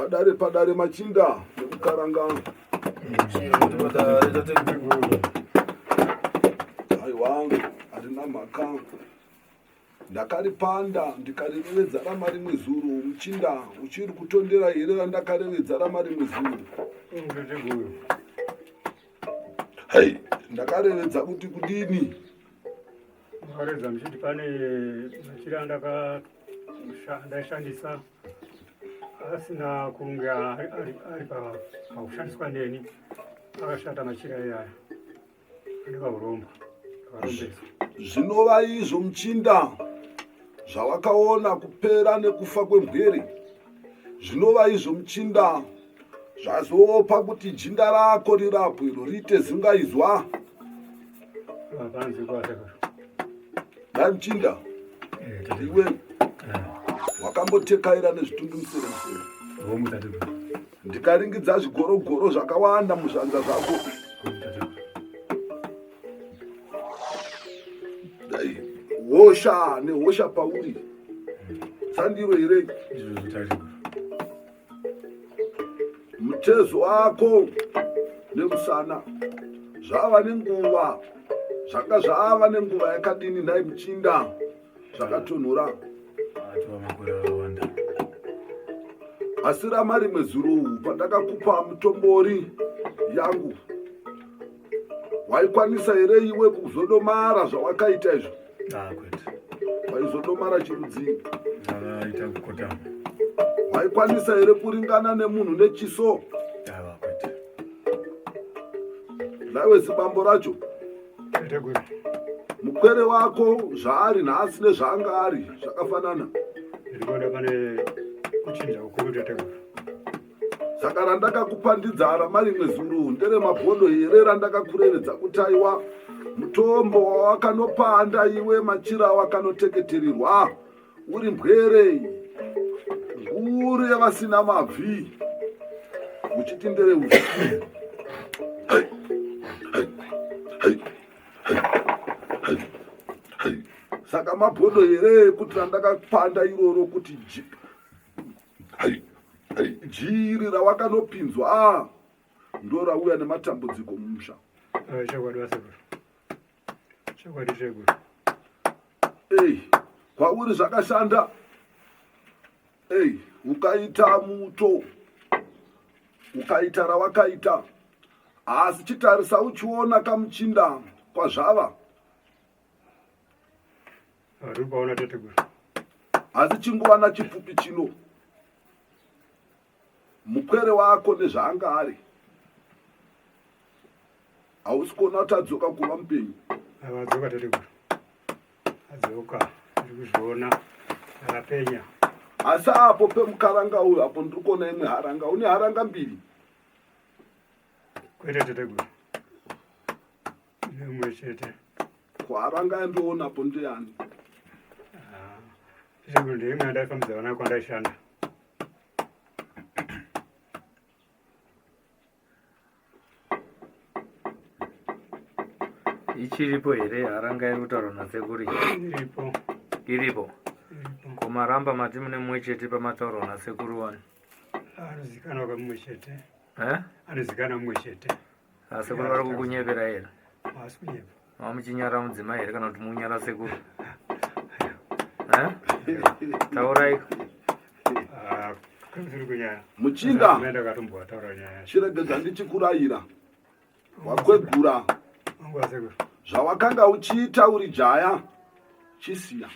Padare padare machinda nekukaranga. Aiwa, harina mhaka. Ndakaripanda ndikarirevedza rama rimwe zuro. Muchinda, uchiri kutondera here randakarevedza rama rimwe zuro? Hei, ndakarevedza kuti kudini? Makarevedza muchiti pane machira andaishandisa asina kunge ari pakushandiswa neni, akashata machira iyaya ane kauromba akarombesa. Zvinova izvo muchinda zvawakaona kupera nekufa kwembwere, zvinova izvo muchinda zvazopa kuti jinda rako rirapwe iro riite zingaizwa. Dai muchinda iwe wakambotekaira nezvitundu musere musere, ndikaringidza zvigorogoro zvakawanda muzvanza zvako. Dai hosha nehosha pauri sandiro here? Mutezo wako nemusana zvava nenguva, zvanga zvava nenguva yakadini nhai muchinda? Zvakatonhora asi rama rimwe zuro pandakakupa mutombori yangu, waikwanisa here iwe kuzodomara zvawakaita izvo? Ah, kwete. Waizodomara chirudzii? Ndakaita kukotama. Waikwanisa here kuringana nemunhu nechiso? Aiwa, kwete. Naiwe zibambo racho, Kwete guru. mukwere wako zvaari nhasi nezvaanga ari zvakafanana? Ndiri kuona pane kuchinja kukuru, tete guru. Saka randakakupandidza ramarimwe zuro nderemabhodo here randakakurevedza kuti aiwa mutombo wawakanopanda iwe machira awakanoteketererwa uri mbwere nguru yavasina mabvi uchiti ndereuzi? Saka mabhodo here ekuti randakapanda iroro kuti jiri rawakanopinzwa ndo rauya nematambudziko mumusha? Chokwadi vasekuru, chokwadi sekuru. Ei, kwauri zvakashanda. Ei, ukaita muto ukaita rawakaita, asi chitarisa uchiona kamuchinda kwazvava. Ari kuona, tateguru. Asi chinguvana chipfupi chino mukwere wako nezvaanga ari hausi kuona kuti adzoka kuva mupenyu? Adzoka, tateguru, adzoka, ndiri kuzviona akapenya. Asi apo pemukaranga uyu apo ndiri kuona imwe haranga. Une haranga mbiri? Kwete, tateguru, nemwe chete. Kuharanga yandoona apo ndeyani? Tateguru, ndeimwe yandaifambidzana nayo kwandaishanda. Ichiripo here haranga iri kutaurwa nasekuru iyi? Iripo. Iripo? Iripo. Ko maramba mati mune mumwe chete pamataurwa nasekuru wani? Anozikanwa kamumwe chete. Eh? Anozikanwa mumwe chete. Asekuru vari kukunyepera here? Haasi kunyepa. Mamuchinyara mudzimai here kana kuti munyara sekuru? Eh? Taurai. Ah, kuri kunyara. Muchinda. Ndakatombotaura nyaya. Chiregedza ndichikurayira, wakwegura. Wangu wasekuru. Zvawakanga uchiita uri jaya chisiya.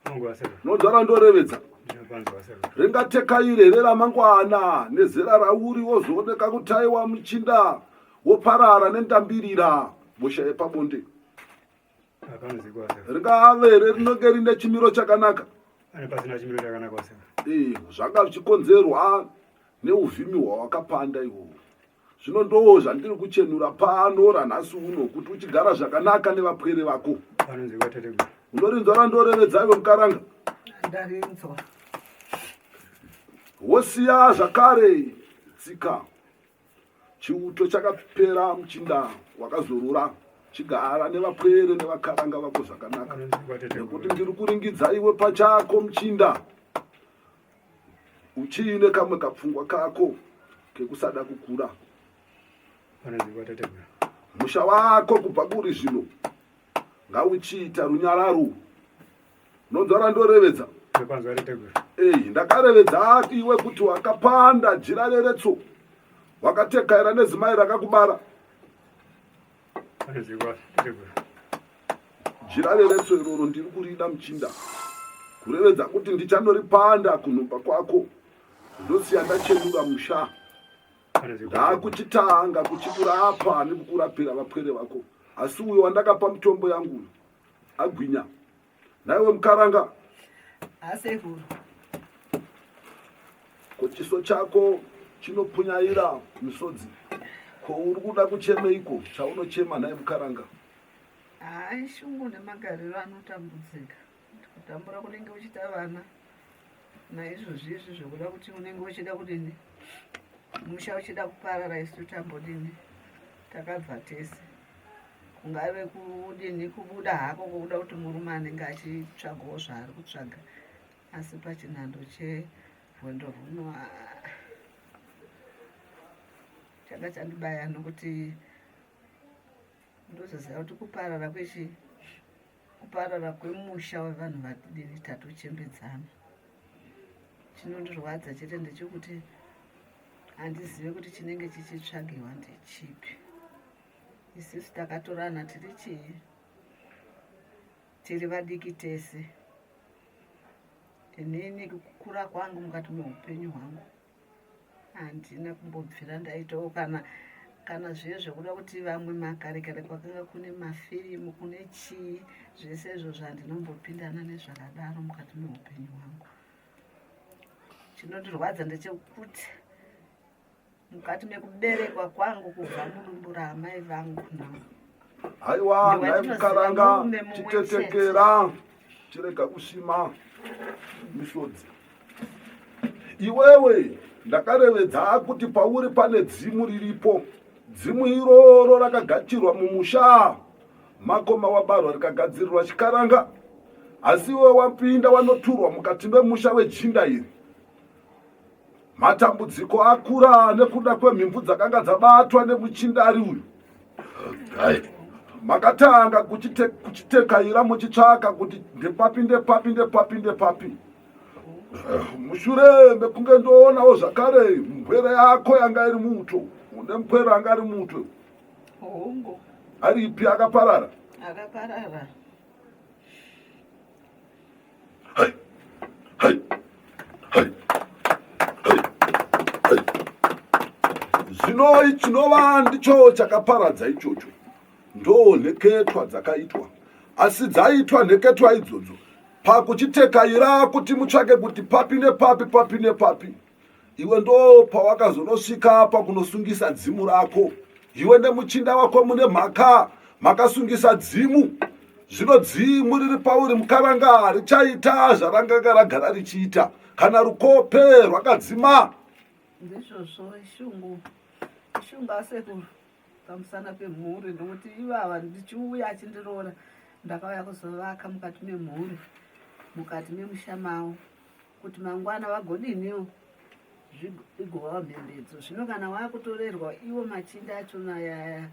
Wangu wasekuru. Nonzwa ndorevedza? Ndinopanzwa, wasekuru. Ringatekaire here ramangwana nezera rauri wozooneka kutaiwa muchinda woparara nendambirira bosha yepabonde? Hapanzikwa, wasekuru. Ringave here rinonge rine chimiro chakanaka? Pane pasina chimiro chakanaka, wasekuru. Eh, zvanga zvichikonzerwa neuvhimi hwawakapanda ihwohwo. Zvino ndoo zvandiri kuchenura pano ranhasi uno kuti uchigara zvakanaka nevapwere vako. Panonzikwa, tateguru. Unorinzwa randorevedza iwe mukaranga? Ndarinzwa. Wosiya zvakare tsika. Chiuto chakapera muchinda, wakazorora. Chigara nevapwere nevakaranga vako zvakanaka, Panonzikwa, tateguru. nekuti ndiri kuringidza iwe pachako muchinda. Uchiine kamwe kapfungwa kako kekusada kukura. Musha wako kubva kuri zvino ngauchiita runyararo. Unonzwa randorevedza? Ei, ndakarevedza iwe kuti wakapanda jira reretso, wakatekaira nezimai rakakubara. Jira reretso iroro ndiri kurida muchinda, kurevedza kuti ndichanoripanda kunhumba kwako, ndosiya ndachenura musha. Ndakuchitanga kuchikurapa nekukurapira vapwere vako, asi uyo wandakapa mitombo yangu uyo agwinya. Naiwe mukaranga asekuru, ko chiso chako chinopunyaira misodzi, ko uri kuda kuchemeiko chaunochema nhai mukaranga? Hayi, shungu nemagariro anotambudzika, kutambura kunenge uchita vana naizvozvi izvi zvekuda kuti unenge uchida kudini, musha uchida kuparara, isu tambodini, takabva tese kungave kudini, kubuda hako kukuda kuti murume anenge achitsvagawo zvaari kutsvaga, asi pachinhando cherwendo rwuno changa chandibaya, nokuti ndozoziva kuti kuparara kwechi kuparara kwemusha wevanhu vadini tatochembedzana. Chinondirwadza chete ndechekuti handizive kuti chinenge chichitsvagiwa ndechipi. Isisu takatorana tiri chii, tiri vadiki tese. Inini kukura kwangu mukati meupenyu hwangu handina kumbobvira ndaitawo kana zviye zvekuda kuti vamwe makare kare kwakanga kune mafirimu, kune chii, zvese izvozvo handinombopindana nezvakadaro mukati meupenyu hwangu. Chinondirwadza ndechekuti mukati mekuberekwa kwangu kubva mudumbu raamai vangu now Haiwa, nhai mukaranga, chitetekera, chirega kusvima misodzi. Iwewe ndakarevedza kuti pauri pane dzimu riripo. Dzimu iroro rakagachirwa mumusha makoma wabarwa, rikagadzirirwa chikaranga, asi iwe wapinda wanoturwa mukati memusha wejinda iri. Matambudziko akura nekuda kwemhimvu dzakanga dzabatwa nemuchinda ari uyu. Makatanga kuchitekaira muchitsvaka kuti ndepapi, ndepapi, ndepapi, ndepapi. Mushure mekunge ndoonawo zvakare mbwere yako yanga iri muuto, une mupwere anga ari muuto. Hongu. Aripi? Akaparara? Akaparara. Hai, hai, hai, hai, hai. Zvino chinova ndicho chakaparadza ichocho ndo nheketwa dzakaitwa, asi dzaitwa nheketwa idzodzo pakuchitekaira kuti mutsvake kuti papi nepapi, papi nepapi. Iwe ndo pawakazonosvika pakunosungisa dzimu rako. Iwe nemuchinda wako mune mhaka, makasungisa dzimu. Zvino dzimu riri pauri mukaranga richaita zvaranganga ragara richiita kana rukope rwakadzima. Ndizvozvo, ishungu, ishungu asekuru, pamusana pemhuri, nokuti ivava ndichiuya achindiroora ndakauya kuzovaka mukati memhuri, mukati memusha mavo, kuti mangwana vagodiniwo igovawo mhembedzo. Zvino kana wakutorerwa iwo machinda achona yaya,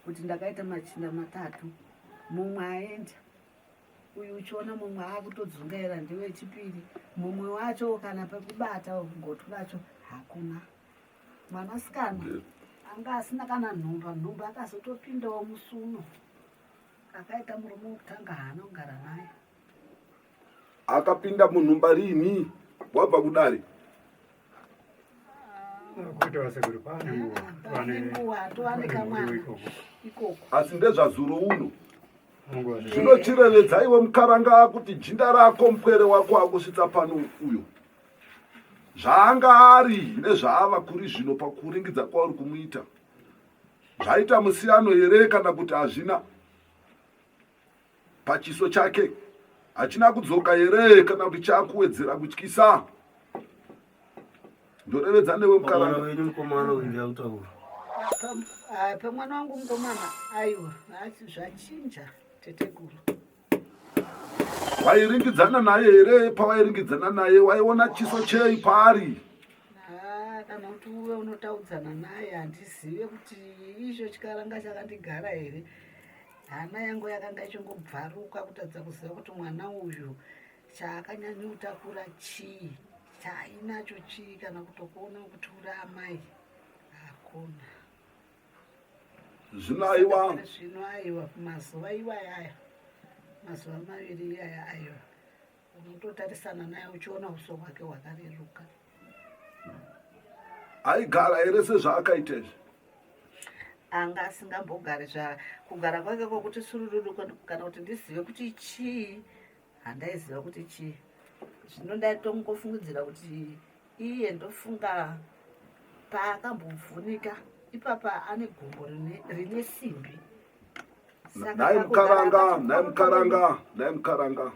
kuti ndakaita machinda matatu, mumwe aenda uyu, uchiona mumwe akutodzungaira ndewechipiri, mumwe wacho kana pekubata gotwe racho hakuna. Mwanasikana anga asina kana nhumba, nhumba akazotopindawo musuno, akaita murume wekutanga haana kugara naye. Akapinda munhumba rini wabva kudare? Kuita vasekuru pane nguva. Pane nguva towane kamwana ikoko. Asi ndezvazuro uno. Zvino chirevedza iwe mukaranga kuti jinda rako mupwere wako akusvitsa pano uyo zvaanga ari nezvaava kuri zvino, pakuringidza kwauri kumuita, zvaita musiyano here kana kuti hazvina? Pachiso chake hachina kudzoka here kana kuti chakuwedzera kutyisa? Ndorevedza newe mukaranga. Wenyu mukomana uyu ndakutaura. Pamwana wangu mukomana, aiwa, zvachinja teteguru. Wairingidzana naye here? Pawairingidzana naye waiona chiso chei paari? Ah, kana kuti uve unotaudzana naye handizive kuti icho chikaranga chakandigara here. Hana yangu yakanga ichingobvaruka kutadza kuziva kuti mwana uyu chaakanyanyutakura chii, chaainacho chii, kana kutokuona kuti uri amai hakuna. Zvino aiwa, zvino aiwa, mazuva iwayaya, mazuva maviri iyaya aiwa, unototarisana naye uchiona uso hwake hwakareruka. Aigara here sezvaakaita izvi? Anga asingambogari zva kugara kwake kwokuti surururu kana kuti ndizive kuti chii, handaiziva kuti chii. Zvino ndaitongofungidzira kuti iye ndofunga paakambovhunika ipapa ane gumbo rine simbi. Nhai mukaranga, nhai mukaranga, nhai mukaranga,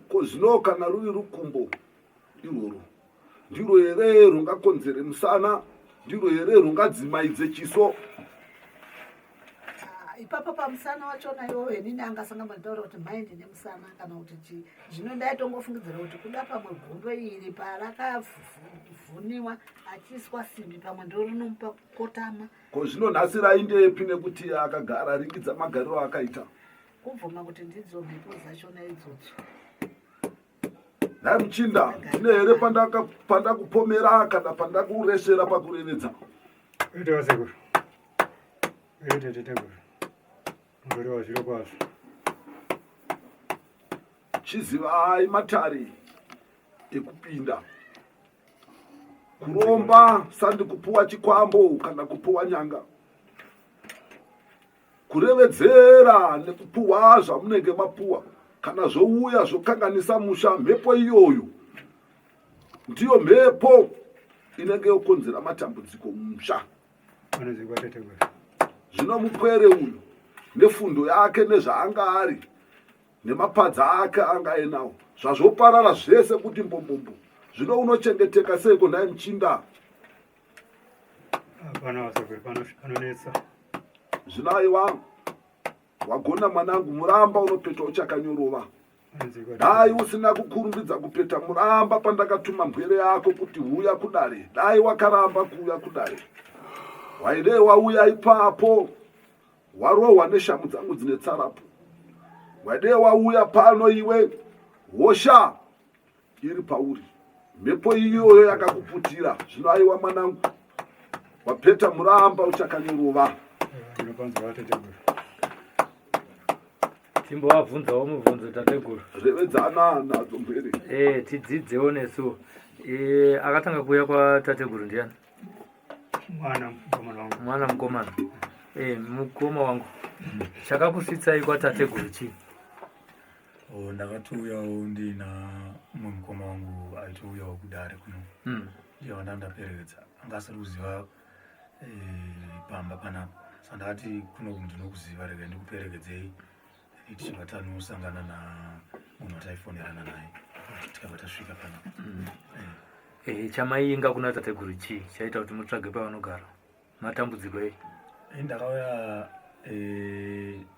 ko zvino kana ruri rukumbo irworwo ndiro here rungakonzere musana? Ndiro here rungadzimaidze chiso? Ah, ipapo pamusana wachona iwowo inini angasangambonitaura kuti mai ndine musana kana kuti chii. Zvino ndaitongofungidzira kuti kuda pamwe gumbo iri parakavhuniwa achiiswa simbi pamwe ndorinomupa kukotama. Ko zvino nhasi raindepi nekuti akagara ringidza magariro akaita? Kubvuma kuti ndidzo mhepo dzachona idzodzo. Nhai muchinda, ndine here pandakupomera kana pandakuresvera pakurevedza? Ita sekuru. Ita tateguru. Mureva zviro kwazvo. Chizivai matare ekupinda. Kuromba sandi kupuwa chikwambo kana kupuwa nyanga. Kurevedzera nekupuwa zvamunenge mapuwa kana zvouya zvokanganisa musha, mhepo iyoyo ndiyo mhepo inenge yokonzera matambudziko mumusha. Zvino mupwere uyu nefundo yake nezvaanga ari nemapadza ake anga ainawo zvazvoparara zvese kuti mbombombo. Zvino unochengeteka seiko nhai muchinda? Hapana vasekuru, panonetsa. Zvino aiwa, wagona mwanangu, muramba unopetwa uchakanyorova. Dai usina kukurumbidza kupeta muramba pandakatuma mbwere yako kuti huya kudare, dai wakaramba kuuya kudare, waidei wauya ipapo warohwa neshamu dzangu dzine tsarapu. Waidei wauya pano iwe hosha iri pauri, mhepo iyoyo yakakuputira. Zvino aiwa mwanangu, wapeta muramba uchakanyorova. Timbovabvunzawo mubvunzo tateguru. Revedzana nadzo mberi. Eh, tidzidzewo nesu. Eh, akatanga kuuya kwatateguru ndiani? Mwana mukomana wangu. Mwana mukomana. Eh, mukoma wangu. Chakakusvitsai kwatateguru chii? Oh, ndakatouyawo ndiina mumwe mukoma wangu aitouyawo kudare kuno. Ndiye wanda ndaperekedza. Anga asiri kuziva pamba panapa. Saka ndakati kuno ndinokuziva, rega ndikuperekedzei. Tichibva tanosangana na munhu wataifonerana naye. Tikabva tasvika panapa. Chamainga kuna tateguru chii chaita kuti mutsvage pavanogara? Matambudziko ei? Ndakauya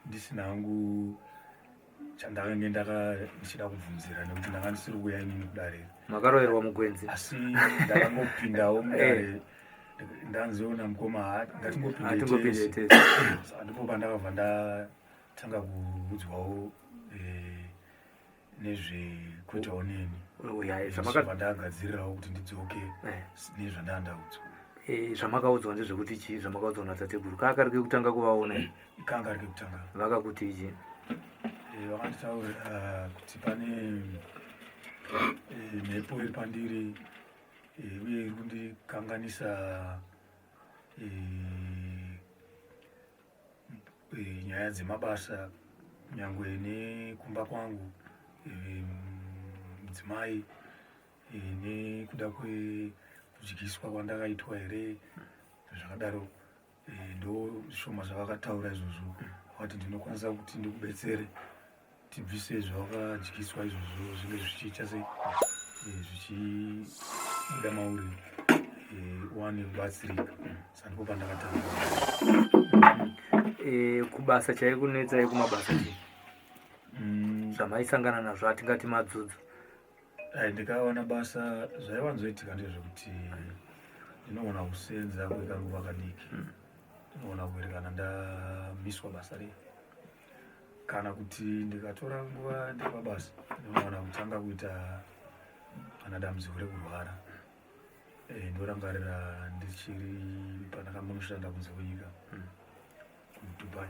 ndisina hangu chandakange ndichida kubvunzira nekuti ndanga ndisiri kuuya inini kudare. Makaroverwa mugwenzi? Asi ndakangopindawo mudare, ndanziona mukoma, ngatingopinde tese. Saka ndipo pandakabva ndatanga kuudzwawo nezvekuitawo neni. Ndagadzirirawo kuti ndidzoke nezvandandaudzwa. Zvamakaudzwa ndezvekuti chii? Zvamakaudzwa natateguru kaka rike kutanga kuvaona? Kanga rike kutanga. Vakakuti ichi? Vakanditaurira kuti pane mhepo iri pandiri, uye iri kundikanganisa nyaya dzemabasa, nyangwe nekumba kwangu, mudzimai, nekuda kwekudyiswa kwandakaitwa here, zvakadaro. Ndo zvishoma zvavakataura izvozvo. Vakati ndinokwanisa kuti ndikubetsere tibvise zvawakadyiswa izvozvo, zvinge zvichiita se zvichibuda mauri, uwane kubatsirika. Saka ndipo pandakatanga. Kubasa chaikunetsai kumabasa chii? Zvamaisangana nazvo atingati madzudzo. Ai, ndikawana basa zvaiwanzoitika ndezvekuti ndinoona kusenza kwekanguva kadiki ndinoona kuerekana ndamiswa basa riya kana kuti ndikatora nguva ndiri pabasa ndinoona kutanga kuita kana dambudziko rekurwara eh, ndorangarira ndichiri pandakambonoshanda kunze kwenyika kudubai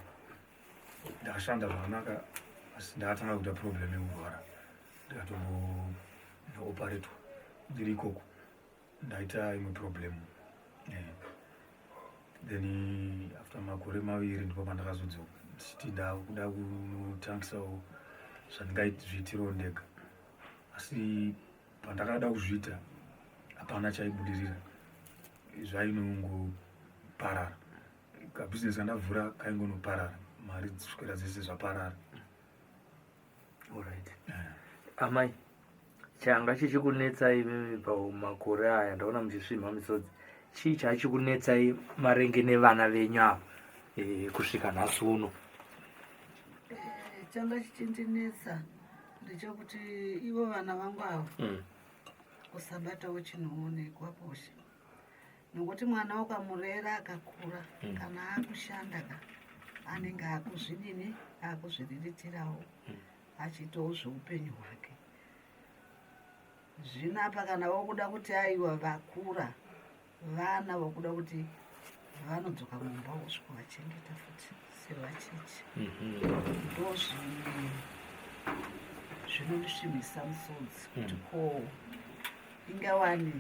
ndakashanda zvakanaka asi ndakatanga kuita problem yekurwara ndikatombonoparetwa ndiri ikoko ndaita imwe problem eh. Then after makore maviri ndipo pandakazodzoka ndichiti ndakuda kunotangisawo zvandingaizviitirawo ndega asi pandakada kuzviita hapana chaibudirira zvainongoparara kabhizinesi kandavhura kaingonoparara mari dzisvikira dzese zvaparara. Alright. Amai, changa chichikunetsai imimi pamakore aya ndaona muchisvimha misodzi chii chachikunetsai maringe nevana venyu ava e, kusvika nhasi uno? Eh, changa chichindinetsa ndechekuti ivo vana vangu ava kusabatawo chinoonekwa poshe nokuti mwana ukamurera akakura mm. kana akushanda ka anenge akuzvidini akuzviriritirawo mm. achiitawo zveupenyu hwake zvino apa kana vokuda kuti aiwa vakura vana vokuda kuti vanodzoka mumba vosvika vachengeta futi sevacheche mhm. ndo zvinondisvimhisa musodzi kuti mm. ko ingawani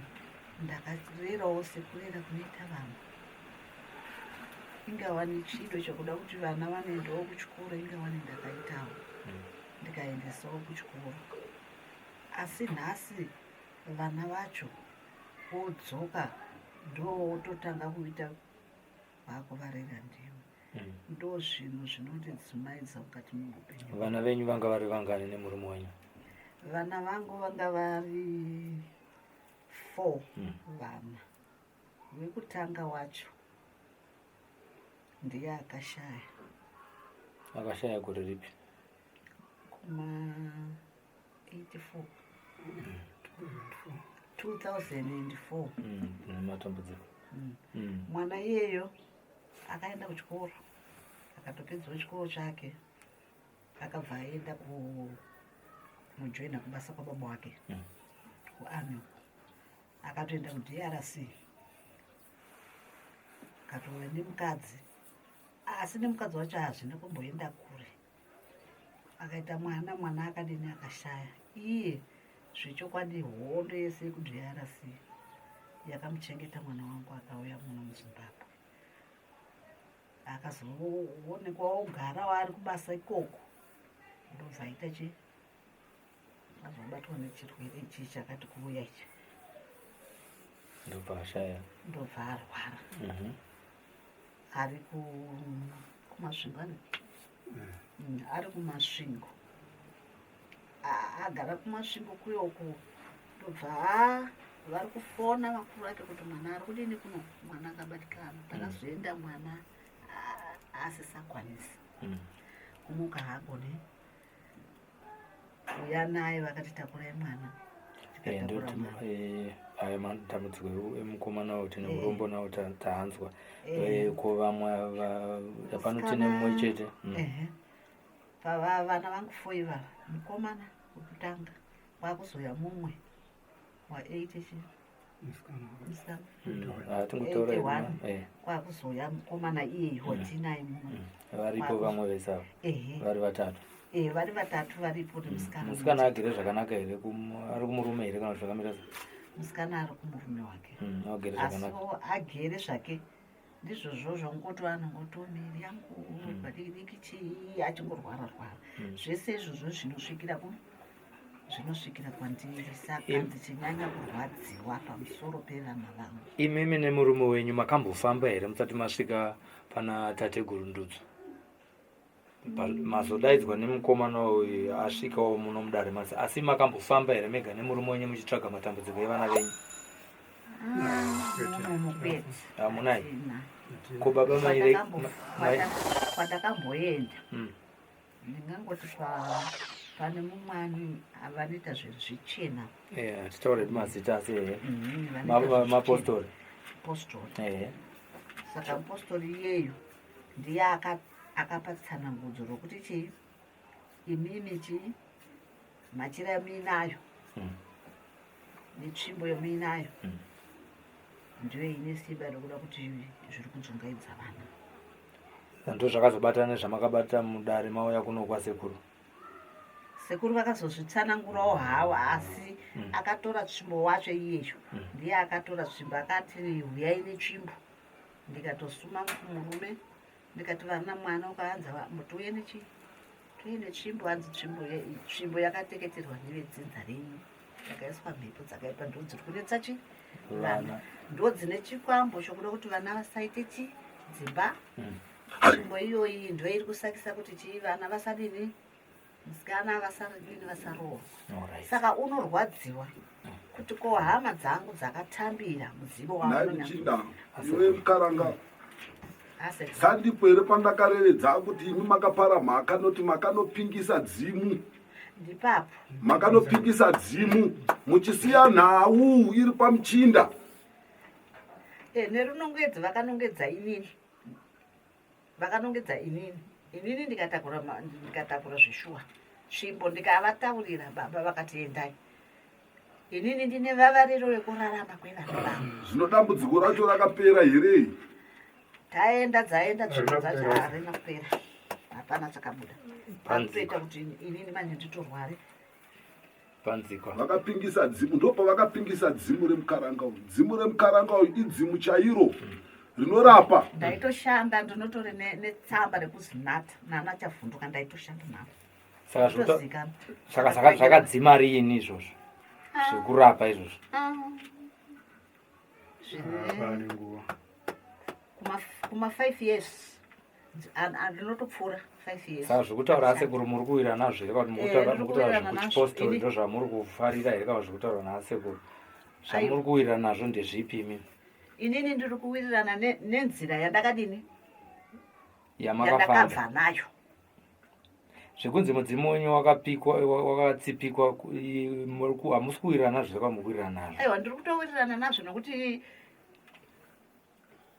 Ndakarerawo sekurera kunoita vamwe. Ingawani chido chekuda kuti vana vanoendawo kuchikoro ingawani ndakaitawo hmm. ndikaendesawo kuchikoro. Asi nhasi vana vacho vodzoka ndowototanga kuita vakuvarera ndiwe. Hmm. Ndo zvinhu zvinondidzimaidza mukati meupenyu. Vana venyu vanga vari vangani nemurume wenyu? Vana vangu vanga vari 4 vana wekutanga wacho ndiye akashaya. Akashaya gore ripi? Kuma 84 2004. Nematambudziko. Mwana iyeyo akaenda kuchikoro akatopedzawo chikoro chake akabva aenda kunojoina kubasa kwababa wake mm. kuarmy uko akatoenda kudrc akatouya nemukadzi asi nemukadzi wacho hazvina kumboenda kure akaita mwana mwana akadini akashaya iye zvechokwadi hondo yese yekudrc yakamuchengeta mwana wangu akauya muno muzimbabwe akazoonekwa ogara waari kubasa ikoko ndobva aita chi azobatwa nechirwere ichi chakati kuuya ichi ndobva ashaya ndobva arwara mhm. ari kumasvingo ani mm. ari kumasvingo agara kumasvingo kuyoku ndobva vari kufona vakuru vake kuti mwana ari kudini kuno mwana akabatikana pakazoenda mwana asisakwanisi mm. kumuka haagone uya naye vakati takurai mwana eh, eh, ayo matambudziko emukomana uyu tine eh. urombo nawo taanzwa ko vamwe pano tine mumwe chete mm. Pava vana vangu fo ivava mukomana wekutanga kwakuzouya mumwe wa 80 chi musikana ah, eh. kwakuzouya mukomana iyeyi mm. watinaye muno mm. varipo vamwe vese ava vari vatatu eh, vari vatatu varipo nemusikana mm. musikana agere zvakanaka here ari kumurume here kana zvakamira musikana ari kumurume wake agere zvakanaka agere zvake ndizvozvo zvongoti anongoti miri yangu mm. padikidiki chii achingorwara rwara mm. zvese izvozvo zvinosvikira ku zvinosvikira kwandiri saka ndichinyanya kurwadziwa pamusoro pevana vangu imimi nemurume wenyu makambofamba here musati masvika pana tateguru ndudzo Mazodaidzwa nemukomana uyu asvikawo muno mudare masi asi makambofamba here mega nemurume wenyu muchitsvaga matambudziko evana venyu? Hamunai. Ko baba mai kwatakamboenda hmm. ndingangoti Pane mumwe ani vanoita zvichena. Eh, titaure mazita asi ehe. Mapostori. Postori. Ehe. Saka mupostori iyeyo ndiye akapa tsanangudzo rokuti chii imimi chii machira yamuinayo netsvimbo yamuinayo ndiyo ine simba rekuda kuti zviri kudzungaidza vana. Ndozvakazobatana nezvamakabata mudare mauya kuno kwasekuru. Sekuru vakazozvitsanangurawo hawo asi akatora tsvimbo wacho iyeyo ndiye akatora tsvimbo akati huyai netsvimbo ndikatosuma murume ndikati vana mwana ukaanza tiuye nechii tiuye netsvimbo hanzi tsvimbo yakateketerwa nevedzinza renyu yakaiswa mhepo dzakaipa ndo dziri kunetsa chi vana ndo dzine chikwambo chokuda kuti vana vasaite chi dzimba tsvimbo iyoyi ndo iri kusakisa kuti chii vana vasadini musikana vasadini vasaroorwa. Saka unorwadziwa kuti ko hama dzangu dzakatambira mudzivo wangu. Muchinda iwe mukaranga sandipo here pandakarevedza kuti imi makapara mhaka noti makanopingisa dzimu. Ndipapo. Makanopingisa dzimu muchisiya nhau iri pamuchinda. Nerunongedzo vakanongedza inini. Vakanongedza inini. Inini ndikatakura zveshuwa. Tsvimbo ndikavataurira baba vakati endai. Inini ndine vavariro yekurarama kwevana vangu. Zvino dambudziko racho rakapera here? Taenda dzaenda tsvimbo dzacho harina kupera. Hapana chakabuda. Pakutoita kuti inini manje nditorware. Panzikwa. Vakapingisa dzimu, ndopavakapingisa dzimu remukaranga uyu. Dzimu remukaranga uyu idzimu chairo rinorapa. Ndaitoshanda ndinotori netsamba rekuzinata nana chavhunduka ndaitoshanda navo. Saka saka zvakadzima riini izvozvo? Zvekurapa izvozvo. Kuma 5 years. Ndinotopfuura 5 years. Saka zvekutaura asekuru muri kuwira nazvo here kana kuti muri kutaura zvekuchipostori ndo zvamuri kufarira here kana zvekutaura naasekuru? Zvamuri kuwirira nazvo ndezvipi imimi? Inini ndiri kuwirirana nenzira yandakadini? Yamakafamba nayo. Zvekunzi mudzimu wenyu wakapikwa wakatsipikwa hamusi kuwirirana nazvo here kana kuwirirana nazvo? Aiwa ndiri kutowirirana nazvo nokuti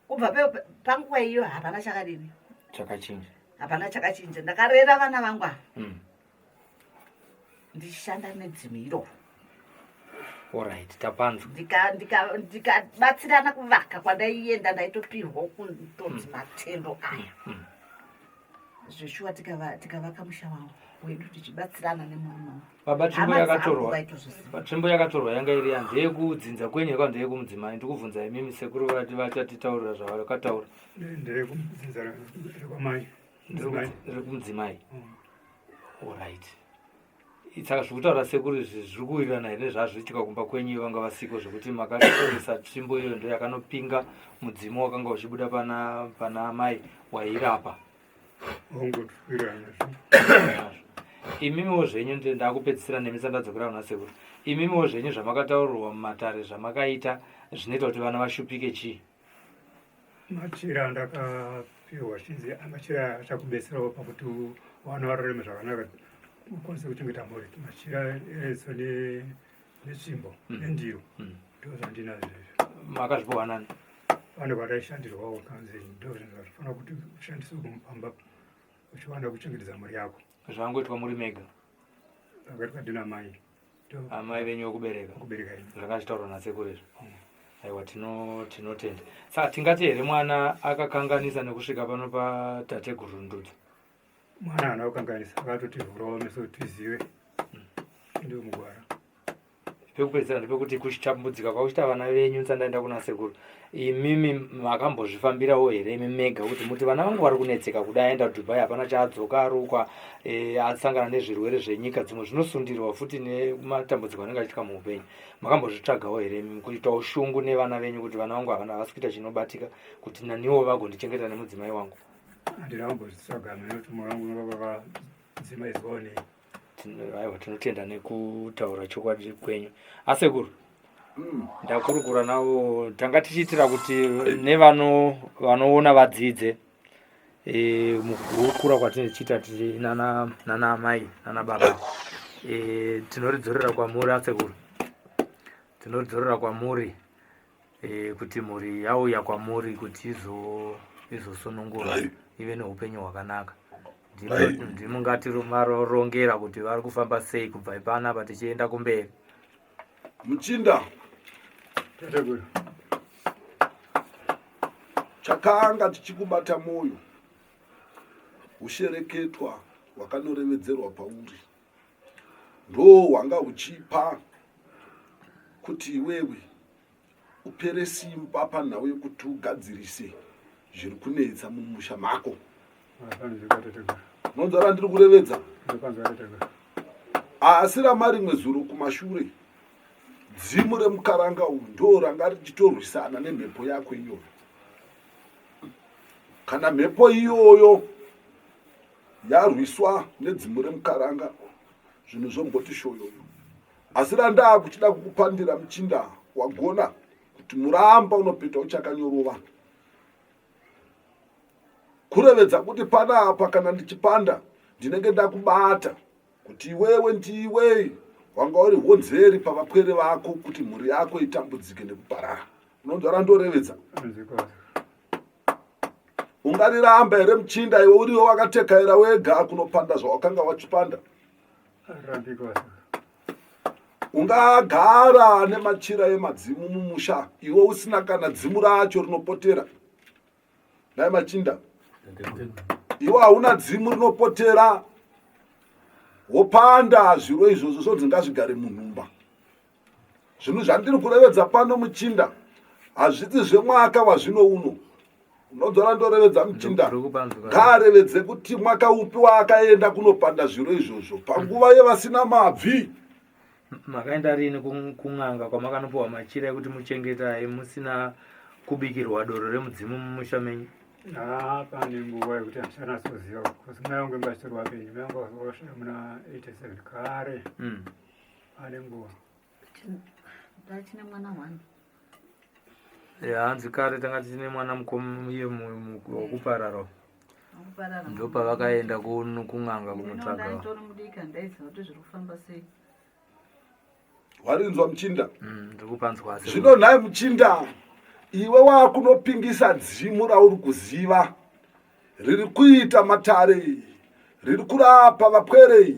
kubva panguva iyo hapana chakadini chakachinja. Hapana chakachinja. Ndakarera vana vangu ava ndichishanda nedzimu iroro. Alright, tapanzwa. Ndikabatsirana kuvaka kwandaienda ndaitopihwa kutonzi matendo aya. Zveshuwa tikavaka musha wangu wedu tichibatsirana nemurume wangu. Baba, tsvimbo yakatorwa. Tsvimbo yakatorwa yanga iri yanzi yekudzinza kwenyu kana ndeyekumudzimai. Ndikubvunza imimi sekuru vati vachatitaurira zvavakataura. Ndeyekudzinza rekwamai. Rekumudzimai. Alright. Saka zvekutaura sekuru izvi zviri kuwirirana here nezvazviitika kumba kwenyu vanga vasiko zvekuti makatoresa tsvimbo iyo ndo yakanopinga mudzimu wakanga uchibuda pana amai wairapa. Imimiwo zvenyu ndakupedzisira nemi sandadzokera kuna sekuru. Imimiwo zvenyu zvamakataurirwa mumatare zvamakaita zvinoita kuti vana vashupike chii? Machira ndakapiwa chinzi machira achakubetserawo pakuti vana vararame zvakanaka ukwanise kuchengeta mhuri. Machira eredzo netsvimbo nendiro ndo zvandinazvo izvo. Makazvipiwa nani? Pane kwataishandirwawo kanzi ndo zvinhu zvazvifanira kuti ushandise kumupamba uchiwana kuchengetedza mhuri yako. Zvangoitwa muri mega? Zvakaitwa ndina mai. Amai venyu vekubereka? Kubereka ini. Zvakachitaurwa nasekuru izvo. Aiwa, tinotenda. Saka tingati here mwana akakanganisa nekusvika pano patateguru Ndudzo? Mwana haana kukanganisa, akatotivhurawo meso kuti tizive. Ndiwo mugwara. Pekupedzisira ndepekuti kuchitambudzika kwakuchita vana venyu nsandaenda kuna sekuru. Imimi makambozvifambirawo here imi mega kuti muti vana vangu vari kunetseka kudai aenda Dubai hapana chaadzoka arukwa asangana nezvirwere zvenyika dzimwe zvinosundirwa futi nematambudziko anenge achiitika muupenyu. Makambozvitsvagawo here imi kuitawo shungu nevana venyu kuti vana vangu havana havasi kuita chinobatika kuti naniwo vagondichengeta nemudzimai wangu? Handina kumbozvitsvaga nekuti moyo wangu wakadzimaidzwawo nei. Aiwa, tinotenda nekutaura chokwadi kwenyu. Asekuru, ndakurukura navo, tanga tichiitira kuti nevano vanoona vadzidze. E, mukukura kwatinochiita tiri nana nana amai nana baba e, tinoridzorera kwamuri asekuru tinoridzorera kwamuri e, kuti mhuri yauya kwamuri kuti izo izosunungurwa ive neupenyu hwakanaka ndimungatimarongera kuti vari kufamba sei kubva ipanapa tichienda kumberi Muchinda, chakanga chichikubata mwoyo hushereketwa hwakanorevedzerwa pauri ndo hwanga huchipa kuti iwewe upere simba panhau yekuti ugadzirise zviri kunetsa mumusha mako. Unonzwa randiri kurevedza? Asi ramarimwe zuro kumashure dzimu remukaranga uyu ndo ranga richitorwisana nemhepo yako iyoyo. Kana mhepo iyoyo yarwiswa nedzimu remukaranga zvinhu zvomboti shoyoyo. Asi randaa kuchida kukupandira muchinda wagona kuti muramba unopeta uchakanyorova. Kurevedza kuti panapa kana ndichipanda ndinenge ndakubata kuti iwewe ndiwe wanga uri honzeri pavapwere vako kuti mhuri yako itambudzike nekuparara. Unonzwa randorevedza? Ungariramba here muchinda iwe uriwe wakatekaira wega kunopanda zvawakanga wachipanda? Ungagara nemachira emadzimu mumusha iwe usina kana dzimu racho rinopotera. Nhai machinda, iwe hauna dzimu rinopotera, wopanda zviro izvozvo zvonzi ngazvigare munhumba. Zvinhu zvandiri kurevedza pano muchinda hazvisi zvemwaka wazvino uno. Unodzora ndorevedza muchinda ngaarevedze kuti mwaka upi waakaenda kunopanda zviro izvozvo panguva yevasina mabvi. Makaenda rini kun'anga kwamakanopiwa machira ekuti muchengeta musina kubikirwa doro remudzimu mumusha menyu? Ah, pane nguva yekuti handichanatsoziva because mai vangu inga vachitori vapenyu mai vangu vakashaya muna 87 kare. Pane nguva. Ndachine mwana one. Hanzi kare tanga tichine mwana mukoma iye wekuparara. Ndopavakaenda kun'anga kunotsvaga. Ndaitori mudiki handaiziva kuti zviri kufamba sei. Warinzwa muchinda? Ndiri kupanzwa. Zvino nhai muchinda, iwe wakunopingisa dzimu rauri kuziva riri kuita matare, riri kurapa vapwere,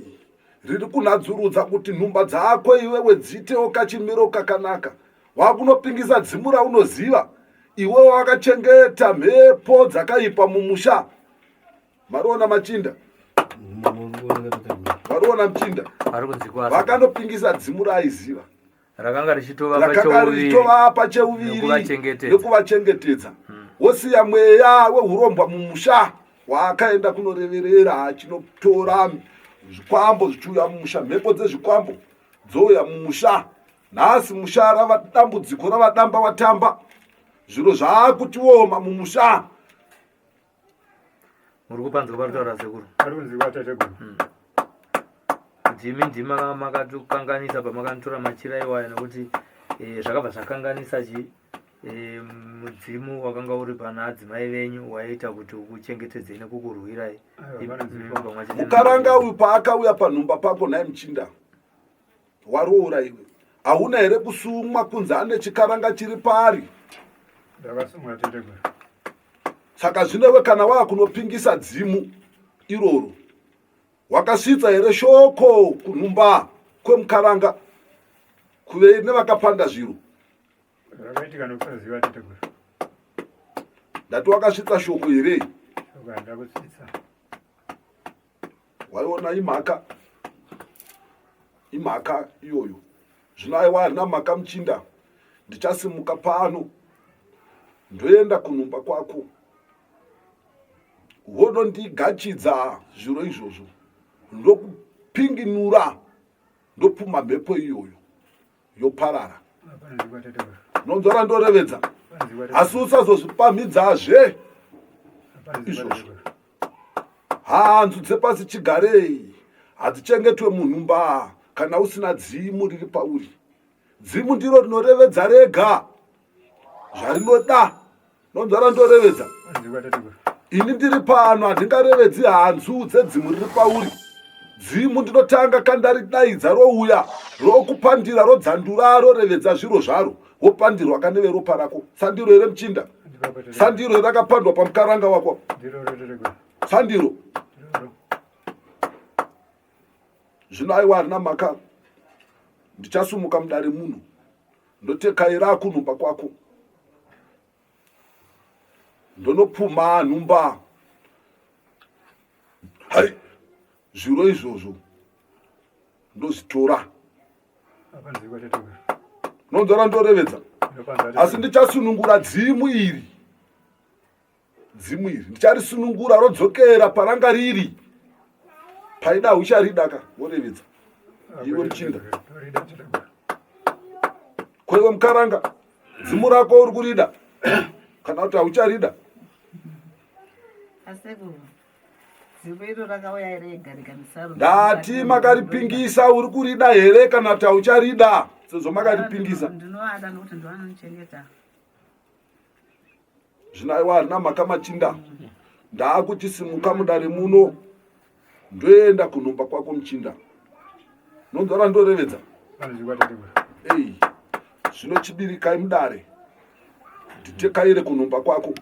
riri kunhadzurudza kuti nhumba dzako iwewe dziitewo kachimiro kakanaka. Wakunopingisa dzimu raunoziva iwe wakachengeta mhepo dzakaipa mumusha. Mariona machinda? Mariona muchinda? Vakanopingisa dzimu raaiziva rakanga richitovapa cheuviri nekuvachengetedza, wosiya mweya wehurombwa mumusha waakaenda kunoreverera achinotora zvikwambo zvichiuya mumusha, mhepo dzezvikwambo dzouya mumusha. Nhasi musha rava dambudziko, rava damba watamba, zviro zvaakutioma mumusha. Muri kupanzwa pari kutaura sekuru? Ari kunzwikwa tateguru. Ndimi ndima makatokanganisa pamakanotora machira iwaya, nekuti zvakabva zvakanganisa chi mudzimu wakanga uri pana adzimai venyu waiita kuti ukuchengetedzei nekukurwirai. Mukaranga uyu paakauya panhumba pako nhai muchinda, waroora iwe, hauna here kusumwa kunzi ane chikaranga chiri paari? Ndakasumwa tateguru. Saka zvino iwe kana waakunopingisa dzimu iroro, wakasvitsa here shoko kunhumba kwemukaranga kuve nevakapanda zviro? Zvakaitika nekusaziva tateguru. Ndati wakasvitsa shoko here? Shoko handina kusvitsa. Waiona imhaka, imhaka iyoyo. Zvino aiwa harina mhaka muchinda, ndichasimuka pano ndoenda kunhumba kwako, wonondigachidza zviro izvozvo, ndokupinginura, ndopuma mhepo iyoyo yoparara. Nonzwa randorevedza? Asi usazozvipamhidzazve izvozvo. Hanzu dzepasi chigarei hadzichengetwe munhumba kana usina dzimu riri pauri. Dzimu ndiro rinorevedza rega zvarinoda. Nonzwa randorevedza? Ini ndiri pano handingarevedzi hanzu dzedzimu riri pauri. Dzimu ndinotanga kandaridaidza rouya rokupandira rodzandura rorevedza zviro zvaro wopandirwa kaneve ropa rako. Sandiro here muchinda? Sandiro rakapandwa pamukaranga wako. Sandiro. Zvino aiwa harina mhaka. Ndichasumuka mudare muno ndotekaira kunhumba kwako. Ndonopumha nhumba. Hai zviro izvozvo ndozvitora. Nonzora ndorevedza. Asi ndichasunungura dzimu iri. Dzimu iri ndicharisunungura rodzokera paranga riri. Paida ucharida ka worevedza. Iwe muchinda. Koiwe mukaranga dzimu rako uri kurida kana kuti haucharida. Ndati makaripingisa uri kurida here kana kuti haucharida sezvo makaripingisa. Ndinoada nokuti ndovanochengeta. Zvino aiwa harina mhaka machinda. Ndaakuchisimuka mudare muno ndoenda kunhumba kwako muchinda. Nonzwa randorevedza? Ei, zvino chibirikai mudare nditekaire kunhumba kwako.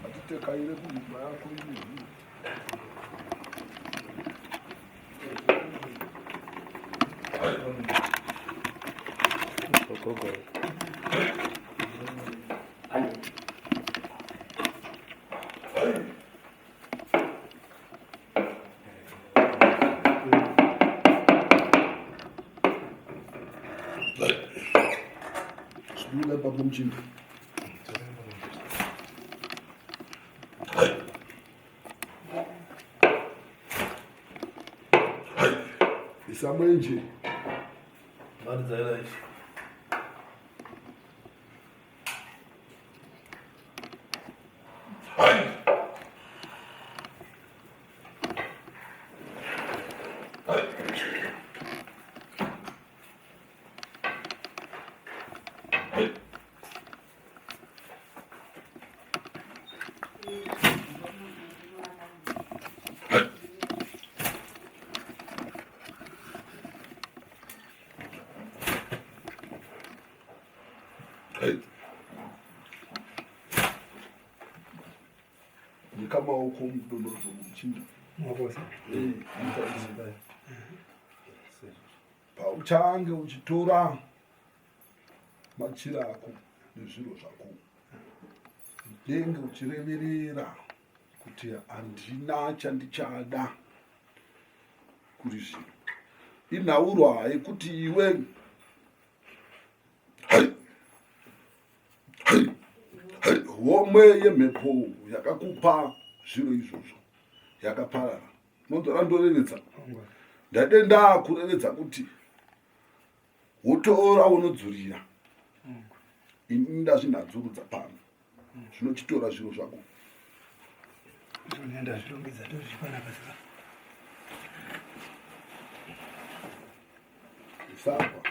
Atitekaire kunhumba yako ini. Chibuda ipapo muchinda. Isa mwenje. Nyika maoko mudondodzo muchinda. Pauchange uchitora machira ako nezviro zvako udenge uchireverera kuti handina chandichada kuri zvino inhaurwa yekuti iwe homwe yemhepo yakakupa zviro izvozvo yakaparara nonzora ndorevedza ndade ndakurevedza kuti wotora wonodzurira ini ndazvinhadzurudza pano zvinochitora zviro zvako ndazvirongedza tozvipanapa saka isapa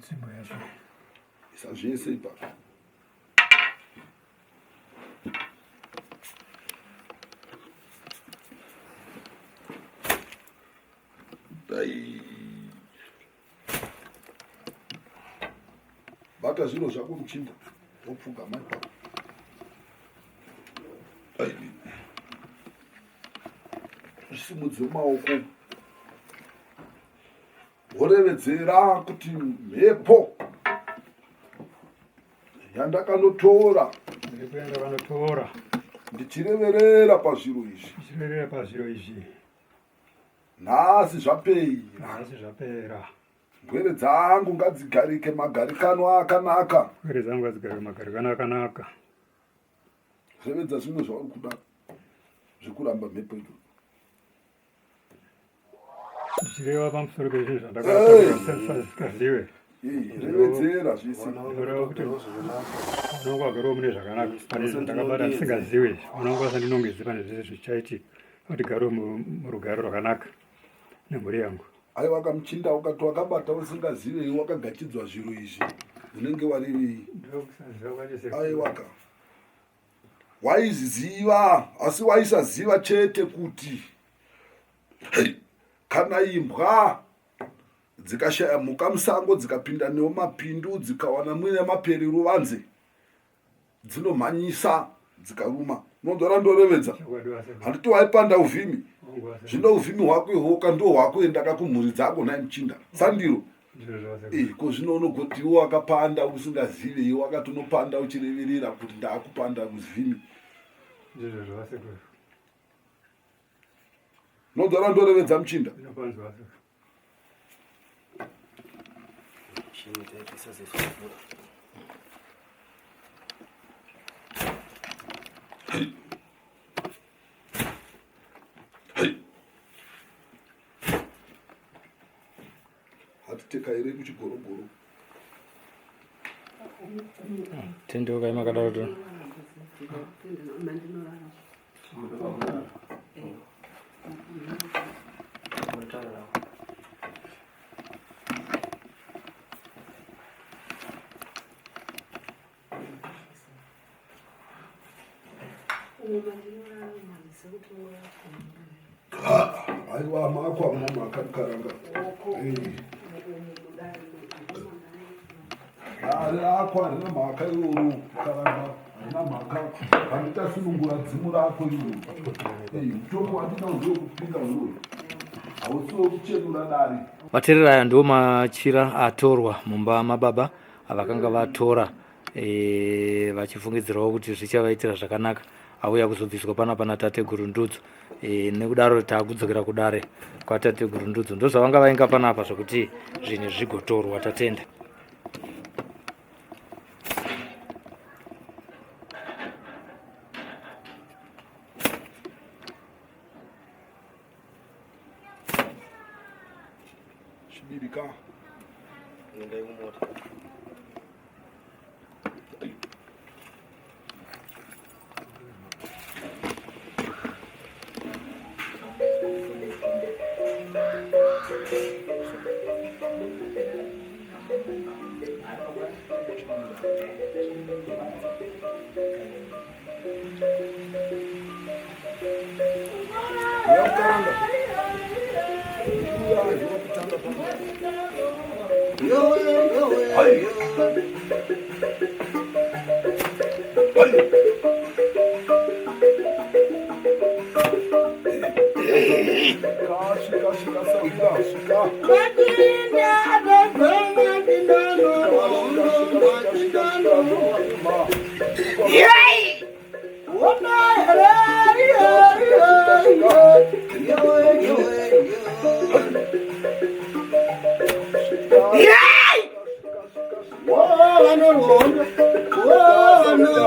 Tsvimbo yacho. Isa zvese ipapo. Dai. Bata zviro zvako muchinda wopfugama ipapo. Zvisimudze maoko worevedzera kuti mhepo yandakanotora mhepo yandakanotora ndichireverera pazviro izvi ndichireverera pazviro izvi nhasi zvapera nhasi zvapera Ngwere dzangu ngadzigarike magarikano akanaka. Ngwere dzangu ngadzigarike magarikano akanaka. Revedza zvimwe zvauri kuda zvekuramba mhepo idzodzo. Zvichireva pamusoro pezvinhu zvandakataura zvisikazive. Revedzera zvese. Zvinoreva kuti unonga wagarawo mune zvakanaka pane zvandakabata ndisingaziwe izvi unonga wasandinongedze pane zvese zvichaitika kuti garewo murugare rwakanaka nemhuri yangu. Aiwa kamuchinda ukati wakabata usingazivei wakagachidzwa zviro izvi unenge warevei? Aiwaka waizviziva asi waisaziva chete kuti kana imbwa dzikashaya mhuka musango dzikapinda neumapindu dzikawana muine mapere ruvanze dzinomhanyisa dzikaruma unonzwa randorevedza handiti waipanda uvhimi zvino uvhimi hwako ihoka ndo hwakuendaka kumhuri dzako nhai muchinda sandiro eh, ko zvino unogoti iwo wakapanda usingazive iwe wakati unopanda uchireverera kuti ndaakupanda kuzvimi unonzwa randorevedza muchinda hatitekaire kuchigorogoro tendeukai makadaro to Aiwa mako amuna makakaranga. Dare rako harina mhaka iroro karanga harina mhaka handichasunungura dzimu rako iroro. Mutongo wandinawo ndewekupinda uyoyo hausi wekuchenura dare. Vatereri aya ndiwo machira atorwa mumba mababa avakanga vatora e, vachifungidzirawo kuti zvichavaitira zvakanaka auya kuzobviswa panapa natateguru Ndudzo e, nekudaro takudzokera kudare kwatateguru Ndudzo ndozvavanga vainga panapa zvekuti zvinhu zvigotorwa tatenda. Chibirika. Endai kumota.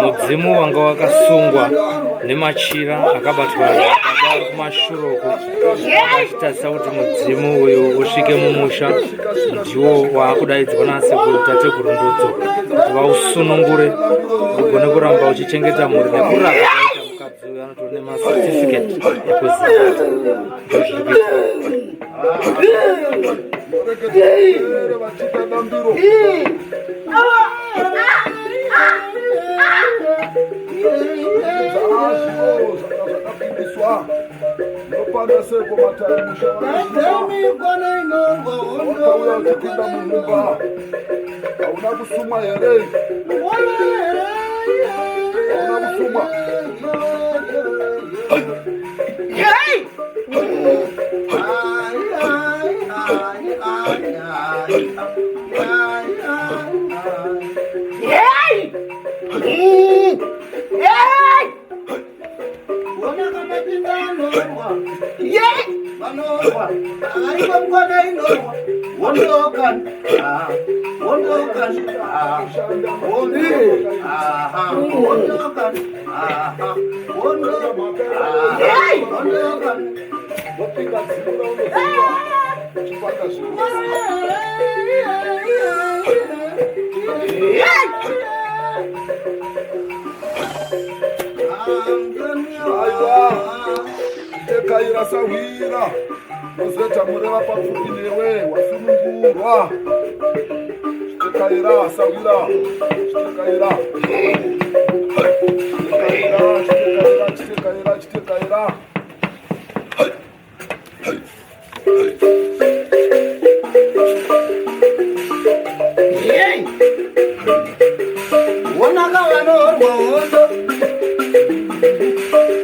Mudzimu wanga wakasungwa nemachira akabatwa baba ari kumashure uko achitarisa kuti mudzimu uyu usvike mumusha ndiwo waakudaidzwa nasekuru tateguru Ndudzo kuti vausunungure ugone kuramba uchichengeta mhuri nekurapa kwaita mukadzi uyu anotori nemacertificate ekuziva ndozviri kuita. Seko matare musha wakauya uchipinda mumumba hauna kusumwa here? Hauna kusumwa? Chipanga zvinhu. Aiwa, tekaira sahwira Rosetta mureva papfupi newe wasunungurwa. Chitekaira sahwira, chitekaira. Chitekaira, chitekaira, chitekaira, chitekaira. Wonaka vanorwa hondo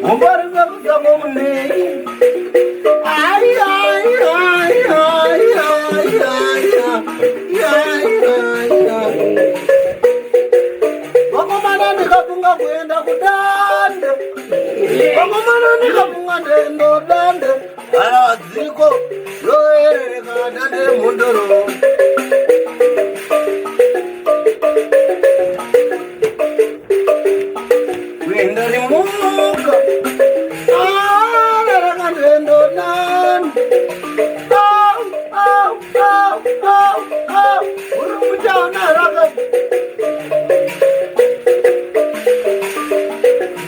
Mumbari vekusango munei Ai ai ai ai ai ai ai ai ai Vakomana ndikafunga kuenda kudande Vakomana ndikafunga ndendo dande Adziko yoerereka dande mhondoro Kuenda rimuka Ararakandendo dande Au au au au au Uri muchaona raka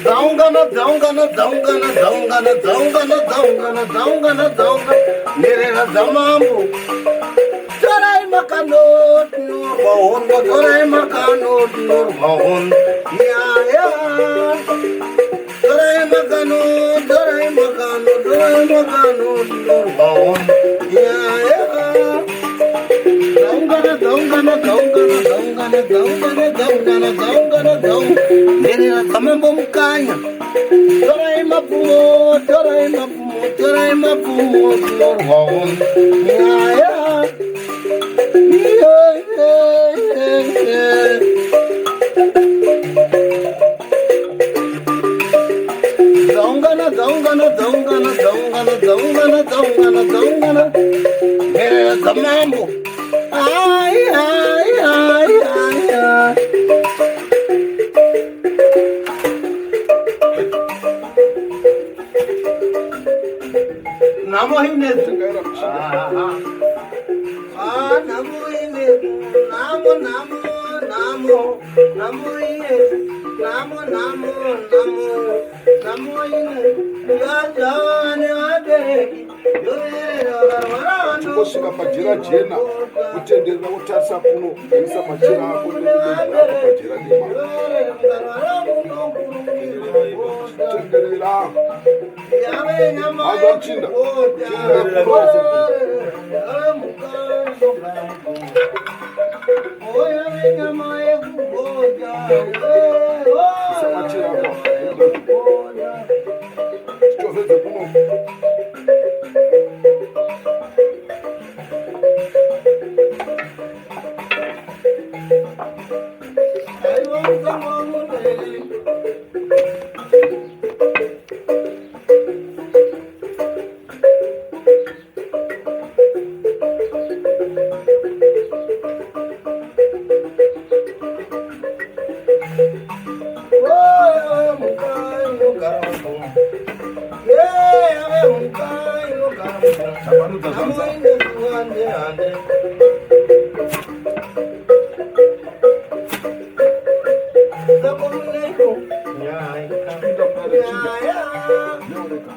Dzaungana dzaungana dzaungana dzaungana dzaungana dzaungana dzaungana dzaungana nherera dzamambo torai makano tinorwa hondo torai makano tinorwa hondo yaya torai makano torai makano torai makano tinorwa hondo yaya dzaungana dzaungana dzaungana dzaungana dzaungana dzaungana dzaungana dzaungana nherera dzamambo mukanya torai mapfumo torai mapfumo torai mapfumo tinorwa hondo nyaya dzaungana dzaungana dzaungana dzaungana dzaungana dzaungana dzaungana nherera dzamambo ai ai ai ai ai Namo ine Ah, namo ine namo namo namo namo ine namo namo namo namo ine yajane vabereki Kusvika pajira jena kutenderera wotarisa kuno kuisa machira ako nemibhedha yako pajira dema tenderera Haza mchinda tenderera kuno isa machira ako chitovedze kuno Tambanudza zvanza chipinda mudare chinda neoneka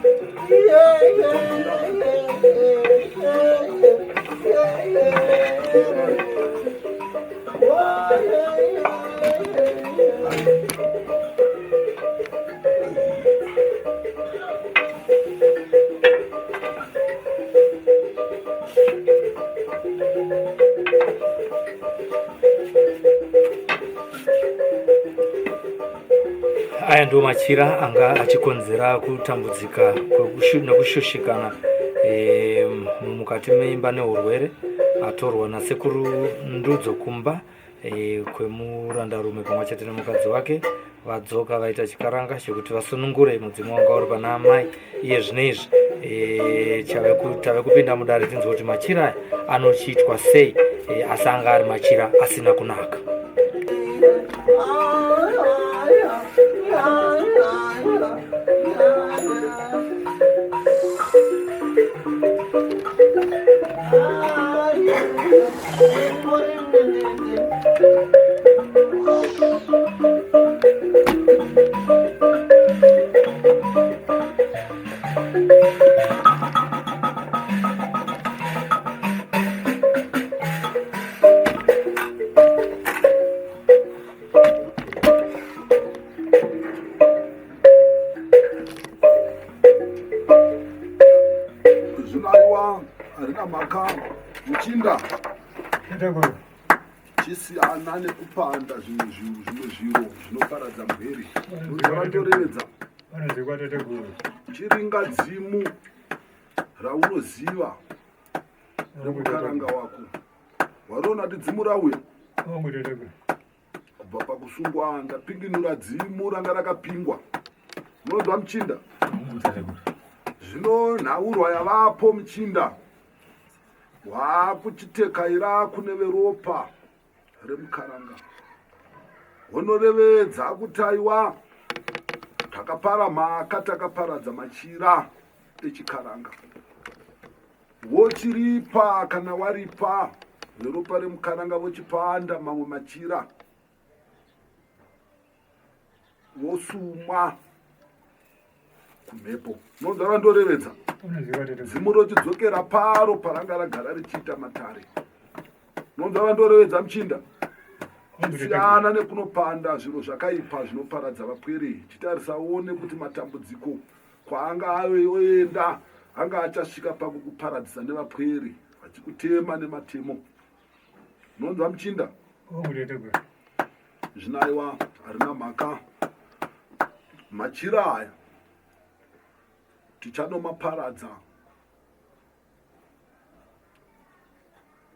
Aya ndiwo machira anga achikonzera kutambudzika nekushushikana mukati meimba neurwere atorwa nasekuru Ndudzo kumba kwemurandarume pamwe chete nemukadzi wake. Vadzoka vaita chikaranga chekuti vasunungure mudzimu wanga uri pana amai. Iye zvino izvi tave kupinda mudare tinzwe kuti machira aya anochiitwa sei, asi anga ari machira asina kunaka. Zvino aiwa, harina mhaka muchinda. Chisiyana nekupanda zvimwe zvinhu, zvimwe zviro zvinoparadza mheri. Unotorevedza. Chiringa dzimu raunoziva rekukaranga wako. Wariona kuti dzimu rauya? Kubva pakusungwa ndapinginura dzimu ranga rakapingwa. Unonzwa muchinda? Zvino nhaurwa yavapo muchinda. Wakuchitekaira kune veropa remukaranga. Honorevedza kuti aiwa takapara mhaka takaparadza machira echikaranga. Wochiripa kana waripa veropa remukaranga vochipanda mamwe machira vosumwa kumhepo. Unonzwa vandorevedza dzimu rochidzokera paro paranga ragara richiita matare. Unonzwa vandorevedza muchinda siyana nekunopanda zviro zvakaipa zvinoparadza vapwere. Chitarisa uone kuti matambudziko kwaanga ave oenda anga achasvika pakukuparadzisa nevapwere vachikutema nematemo. Unonzwa muchinda? Zvinaiwa harina mhaka. Machira aya tichanomaparadza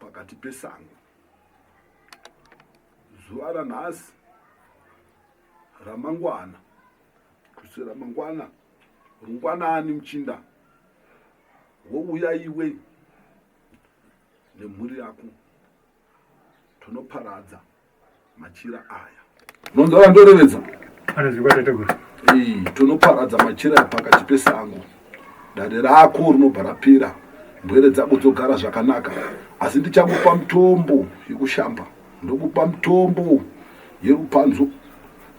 pakati pesango. Zuva ranhasi ramangwana kuswera mangwana rungwanani muchinda wouya iwe nemhuri yako tonoparadza machira aya. Unonzwa vandorevedza? Tonoparadza machira aya pakati pesango. Dare rako rinobva rapera, mbwere dzako dzogara zvakanaka. Asi ndichakupa mutombo yekushamba, ndokupa mutombo yerupanzo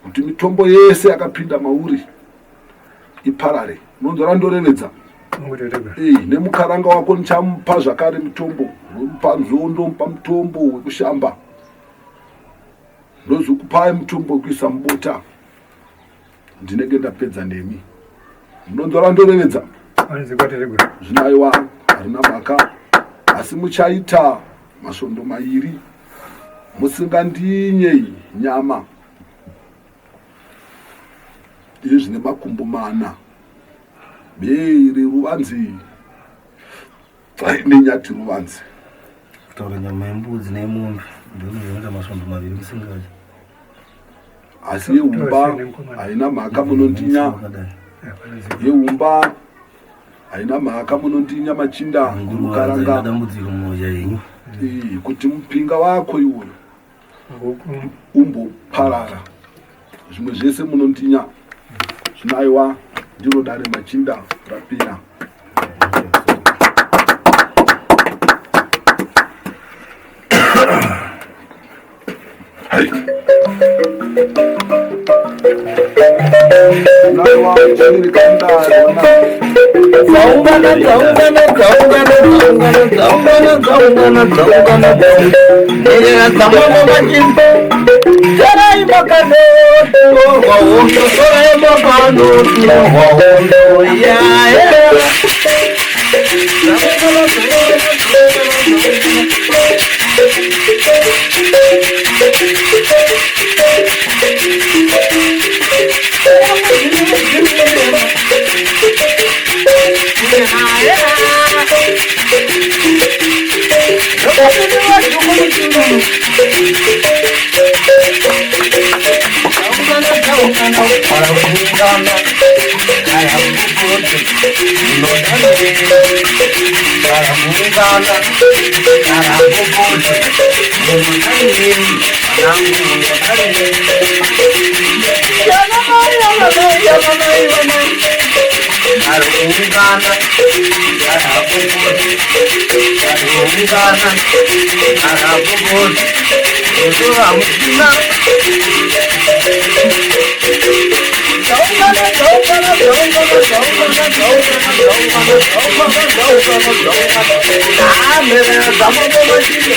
kuti mitombo yese yakapinda mauri iparare. Unonzwa randorevedza? Nemukaranga wako ndichamupa zvakare mutombo wemupanzo, ndomupa mutombo wekushamba, ndozokupai mutombo wekuisa mubota. Ndinenge ndapedza nemi. Munonzwa randorevedza? Zvinaiwa harina mhaka, asi muchaita masvondo mairi musingandinyei nyama yezvine makumbo mana, bere ruvanzi nenyati ruvanzi. Kutaura nyama yembudzi neyemombe ndoinoita masvondo maviri musingadyi. Asi yeumba haina mhaka munondinya. Yeumba haina mhaka munondinya machinda mukaranga. Dambudziko mumhozha yenyu. Kuti mupinga wako iwoyo umboparara, zvimwe zvese munondinya. Zvinaiwa ndiro dare machinda rapera. Dzaungana, dzaungana, dzaungana, dzaungana, dzaungana, dzaungana, dzaungana, nherera dzamambo machinda. Torai makanotorwa hondo, torai makanotorwa hondo, yeah, yeah. dzaungana dzaungana dzaungana dzaungana dzaungana dzaungana dzaungana dzaungana dzaungana amherera dzamambo machiri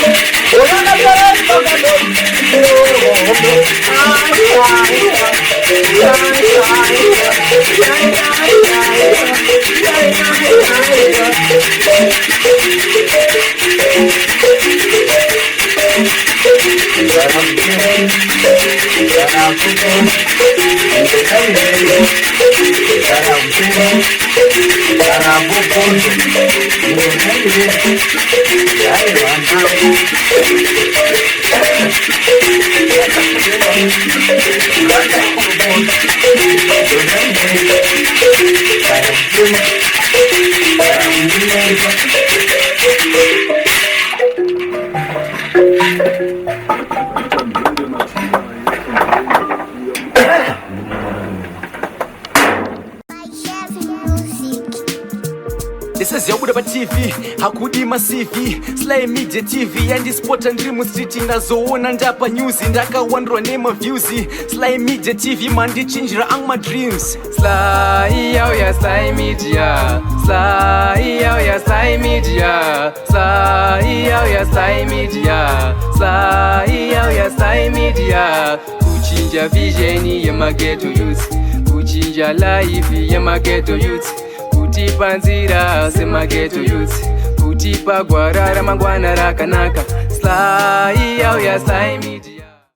Ndiseziyabuda paTV, hakudi maCV. Sly Media TV yandispota ndiri mustreet, ndazoona ndapa news, ndakawandurwa nemaviews. Sly Media TV mandichinjira angu madreams. Sly yauya, Sly Media. Sly yauya, Sly Media. Sly yauya, Sly Media. Sly yauya, Sly Media. Kuchinja vision yemaghetto youth, kuchinja life yemaghetto youth, kutipa nzira semaghetto youth, kutipa gwara ramangwana rakanaka. Sly yauya, Sly Media.